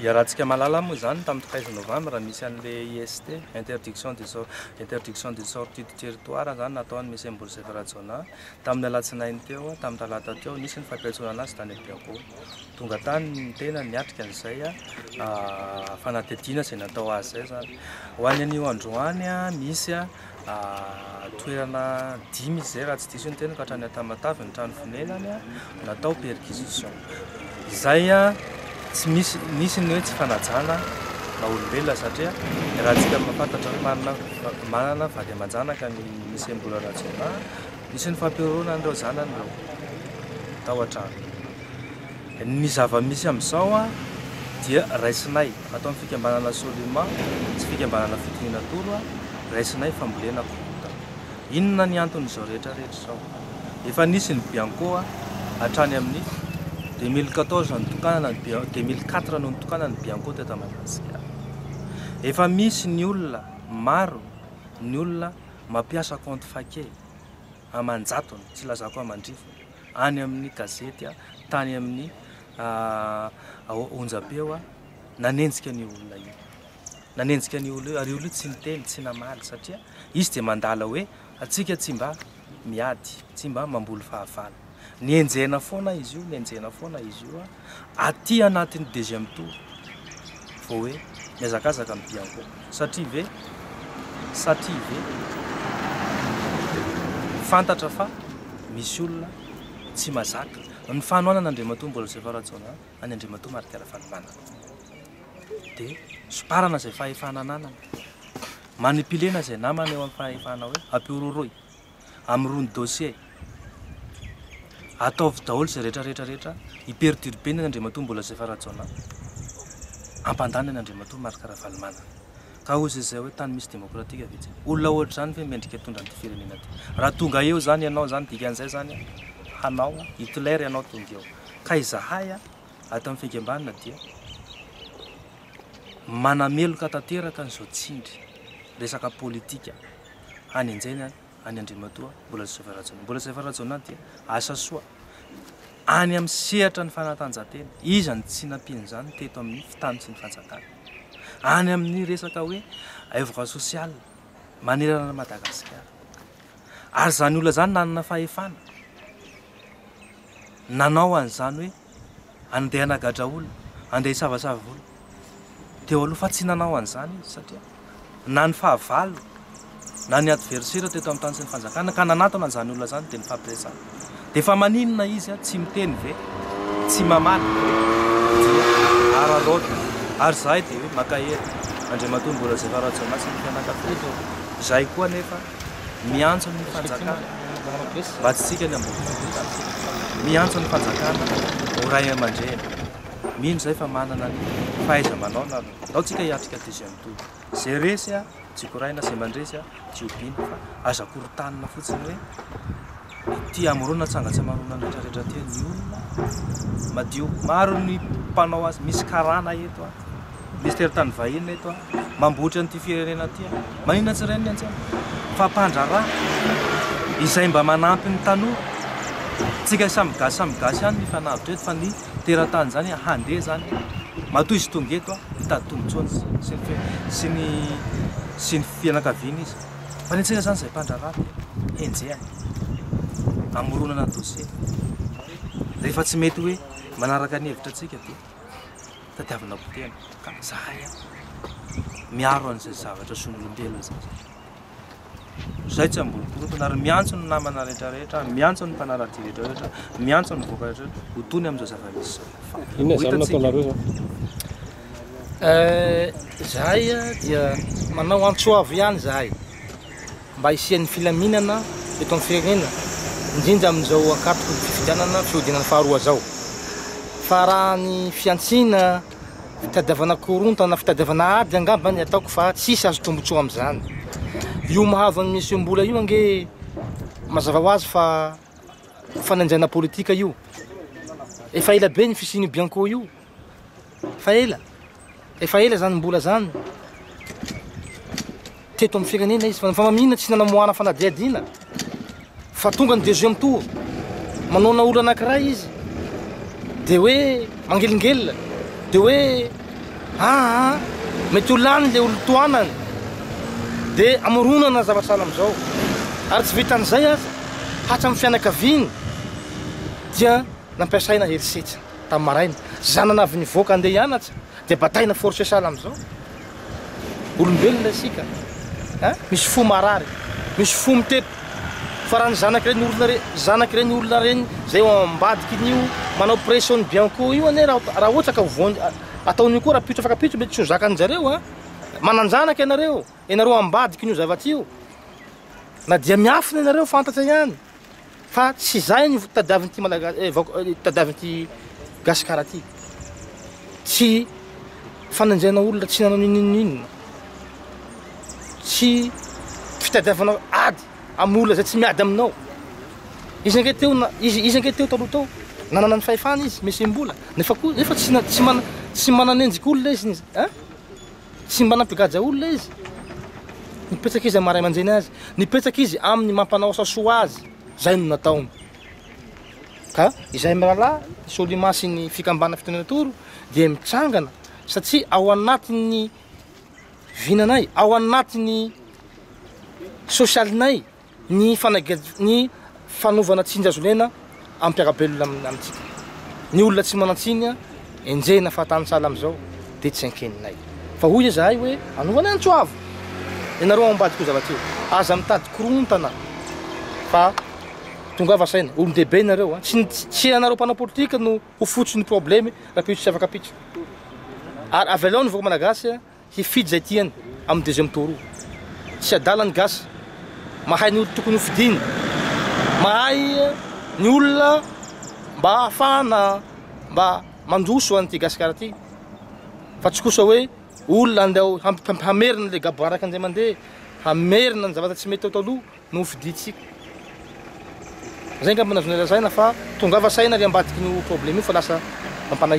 Iarahantsika mahalala moa izany tamin'ny 13 novembre nisy an'ilay IST, interdiction de interdiction de sortie du territoire izany nataon'i Monsieur Mbolozefy Rajaonah tamin'ny alatsinainy teo, tamin'ny talata teo nisy ny fampiantsoana anazy tany Bianco. Tonga tany ny tena niatrika an'izay fanadihadiana izay natao azy izay izany. Ho an'ny anio androany misy toerana dimy izy izay raha tsy diso ny tenako hatrany Tamatave ny trano fonenany natao perquisition. Izay tsy misy, nisy ny hoe tsy fanajana maha olombelona satria raha tsika mahafantatra hoe manana manana vady aman-janaka ny Monsieur Mbola Rajaonah, nisy ny fampihorohoroana an'ireo zanany ireo tao an-trano. Ny zava-misy amin'izao dia raisinay ato amin'ny fikambanana Solima sy fikambanana Fitoniana Toro, raisinay fambolena korontana. Inona ny anton'izao rehetra rehetra izao? Efa nisy ny Bianco hatrany amin'ny 2014 nitokanana ny Bian- 2004 no nitokanana ny Bianco teto Madagasikara. Efa misy ny olona maro ny olona mampiasa compte fake aman-jatony, tsy lazako aman-drivony, any amin'ny gazety, tany amin'ny onjam-peo nanenjika an'io olona io. Nanenjika an'io olona io ary io olona io tsy niteny, tsy namaly satria izy dia mandala hoe antsika tsy mba miady, tsy mba mamboly fahavalo. Nenjehina foana izy io, nenjehina foana izy io aty anatin'ny deuxième tour vao hoe mihazakazaka ny Bianco. Satria ve? Satria ve fantatra fa misy olona tsy mazaka ny fanohanana Andriamatoa Mbola Josefa Rajaonah an'i Andriamatoa Marc Ravalomanana. Dia somparana izay fahefana ananany. Manipulena izay namana eo amin'ny fahefana hoe ampihorohoroy, amorony dossier, ataovy daholo izay rehetra rehetra rehetra hi-perturber-na an'i Andriamatoa Mbola Josefa Rajaonah, hampandany an'i Andriamatoa Marc Ravalomanana. Ka hoy izy izay hoe tany misy demokratika ve tsy? Olona ohatr'izany ve mendrika hitondra an'ity firenena ity? Raha tonga eo izany ianao izany dikan'izay izany hanao Hitler ianao tonga eo. Ka izahay ato amin'ny fikambanana dia manameloka tanteraka an'izao tsindry resaka politika hanenjehina an'i Andriamatoa Mbola Josefa Rajaonah. Mbola Josefa Rajaonah dia asa soa any amin'ny sehatra ny fanatanjahantena. Iza no tsy nampian'izany teto amin'ny fitany sy ny fanjakana? Any amin'ny resaka hoe oeuvre sociale manerana an'i Madagasikara. Ary izany olona izany nanana fahefana nanao an'izany hoe andeha hanagadra olona, andeha hisavasava olona teo aloha fa tsy nanao an'izany izy satria na ny fahavalo na ny adversaire teto amin'ny tany sy ny fanjakana ka nanatona an'izany olona izany dia nifampiresahana. Dia fa maninona izy tsy miteny ve? Tsy mamaly ve? Dia araraotina. Ary izahay dia hoe mankahery Andriamatoa Mbola Zefa Rajaonah sy ny fianakaviany. Izahay koa anefa miantso ny fanjakana mba tsy tsika ny ambony korontana. Miantso ny fanjakana ho ray aman-dreny. Mino izahay fa manana ny fahaiza-manao nareo. Ndao tsika hiatrika deuxième tour. Zay resy a, tsy koraina, zay mandresy a, tsy hobiana fa aza korontanina fotsiny hoe ity hamorona tsangan-tsy-amarona rehetra rehetra ity ny olona madio. Maro ny mpanao azy, misy karana eto a, misy teratany vahiny eto a, mamboatra an'ity firenena ity a. Maninona tsy ireny ny antsena? Fa mpandraharaha izay mba manampy ny tanora. Tsika samy gasy samy gasy ihany ny mifanavotra eto fa ny teratany izany handeha izany matoa izy tonga eto hitady tombotsoany sy ny sy ny sy ny fianakaviany izy. Fa ny antsika izany izay mpandraharaha dia henjehana, amoronana dossier. Rehefa tsy mety hoe manaraka ny hevitra antsika dia tadiavina potehina. Ka zahay miaro an'izay zavatra zon'olombelona izay. Izay tsy ambony korontana ary miantso ny namana rehetra rehetra, miantso ny mpanara-dia rehetra rehetra, miantso ny vahoaka rehetra rehetra ho tony amin'izao zava-misy izao. Fa Inona ho izany no hitantsika. ataonareo izao? Izahay dia manao antso avo ihany izahay mba hisian'ny filaminana eto amin'ny firenena, indrindra amin'izao ankatoky ny fifidianana fihodinana faharoa izao. Fa raha ny fihantsiana Fitadiavana korontana, fitadiavana ady angamba ny ataoko fa tsisy azo tombotsoa amin'izany. Io mahazo an'i Monsieur Mbola io ange mazava ho azy fa fanenjehana politika io. Efa ela be ny fisian'io Bianco io. Efa ela. Efa ela zany Mbola zany. Teto amin'ny firenena izy fa fa maninona tsy nanamoahana fanadihadiana fa tonga ny deuxième tour manaona olona anankiray izy de hoe mangelingelina de hoe Aa mety ho lany le olo tohanany de amoronana zavatra sahala amizao. Ary tsy vitan'izay aza, hatramin'ny fianakaviany dia nampiasaina herisetra tamin'ny maraina. Zanany avy nivoaka andeha hianatra dia bataina force sahala amizao. Olombelona isika a, misy fo marary, misy fo mitepo. Fa raha ny zanak'ireny olona ireny, zanak'ireny olona ireny izay ao ambadikin'io manao pression ny Bianco io anie raha raha ohatra ka ho voan- ataon'io koa rahampitso afaka ampitso mety tsy ho zakan-dry zareo a. Manan-janaka ianareo, ianareo ambadikin'io zavatra io. Na dia miafina ianareo fantatra ihany fa tsy izay no tadiavin'ity Malagasy tadiavin'ity Gasikara ity. Tsy fanenjehana olona tsy nanao n'inon'inona, tsy fitadiavana ady amin'ny olona izay tsy miady aminao. Izy ange teo na izy izy ange teo taloha teo nanana ny fahefana izy, mesim-bola, nefa koa nefa tsy tsy mana tsy mananenjika olona izy ein. Tsy mba nampigadra olona izy. Nipetraka izy amin'ny maha ray aman-dreny azy. Nipetraka izy amin'ny maha mpanao asa soa azy. Izay no nataony. Ka izay mirahalahy, ny Solima sy ny fikambanana Fitoniana Toro dia mitsangana satria ao anatin'ny vinanay, ao anatin'ny sosialinay, ny ny fanaovana tsindry azo lena amin'ny mpiara-belona amintsika. Ny olona tsy manan-tsiny enjehina fahatany sahala amin'izao dia tsy ankeninay. Fa hoy izahay hoe anaovana antso avo ianareo ao ambadik'io zavatra io. Aza mitady korontana fa tongava saina. Olon-dehibe ianareo. Tsy tsy ianareo mpanao politika no ho fototry ny problemy rahampitso sy afak'ampitso. Ary avelao ny vahoaka malagasy Hifidy izay tiany amin'ny deuxième tour io. Tsy adala ny gasy. Mahay ny tokony ho fidiany. Mahay ny olona mba ahafahana mba mandroso an'ity Gasikara ity. Fa tsy kosa hoe olona andeha hamerina ilay gaboraraka indray mandeha, hamerina ny zavatra tsy mety tao taloha no ho fidintsika. Zay angamba no azonay lazaina fa tongava saina ry ambadikin'io problème io fa lasa mampanahy.